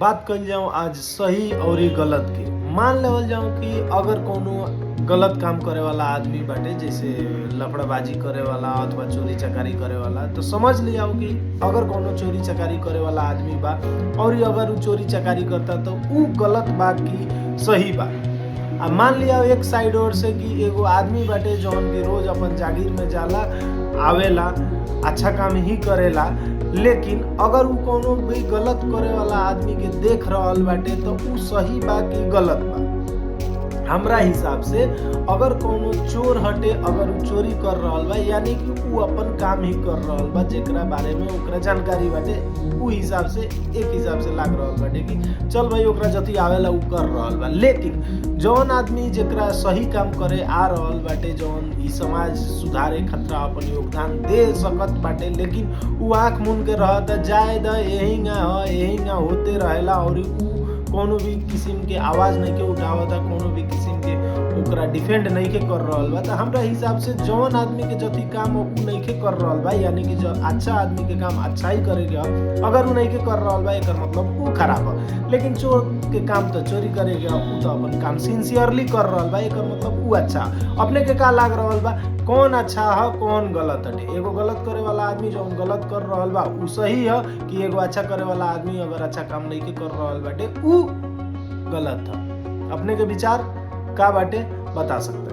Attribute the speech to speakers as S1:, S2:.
S1: बात कइल जाऊं आज सही और गलत के। मान लेवल जाऊं कि अगर कोनो गलत काम करे वाला आदमी बाटे, जैसे लफड़ाबाजी करे वाला अथवा चोरी चकारी करे वाला, तो समझ लियाओ कि अगर कोनो चोरी चकारी करे वाला आदमी बा और अगर उ चोरी चकारी करता तो उ गलत बा कि सही बा। आ मान लिया एक साइड और से कि एगो आदमी बाटे जौन कि रोज अपन जागीर में जाला आवेला, अच्छा काम ही करेला, लेकिन अगर उ कोनो भी गलत करे वाला आदमी के देख रहल बाटे तो उ सही बा कि गलत बा। हमरा हिसाब से अगर कोनो चोर हटे, अगर उ चोरी कर रहल बा, यानी कि उ अपन काम ही कर रहल बा जेकरा बारे में ओकरा जानकारी बाटे, उ हिसाब से एक हिसाब से लाग रहल बाटे कि चल भाई ओकरा जति आवेला उ कर रहल बा। लेकिन जौन आदमी जेकरा सही काम करे आ रहल बाटे, जौन ई समाज सुधारे खतरा अपन योगदान दे सकत बाटे, लेकिन उ आँख मूंद के रहता, जाए द एहिंगा ह एहिंगा होते रहेला और उ कोनो भी किस्म के आवाज़ नहीं के उठावता, कोनो भी किस्म के ओकरा डिफेंड नहीं के कर रहल बा। तो हमरा हिसाब से जौन आदमी के जति काम उ नहीं के कर रहल बा, यानी कि जो अच्छा आदमी के काम अच्छा ही करे के ह, अगर उ नहीं के कर रहल बा एकर मतलब उ खराब ह। लेकिन चोर के काम तो चोरी करे के ह, उ तो अपन काम सिंसियरली कर रहल बा, एकर मतलब उ अच्छा। अपने के का लाग रहल बा, कौन अच्छा ह कौन गलत हटे? एगो गलत करे वाला आदमी जौन गलत कर रहल बा उ सही ह कि एगो अच्छा करे वाला आदमी अगर अच्छा काम नहीं के कर रहल बाटे उ गलत ह? अपने के विचार का बाटे बता सकते हैं।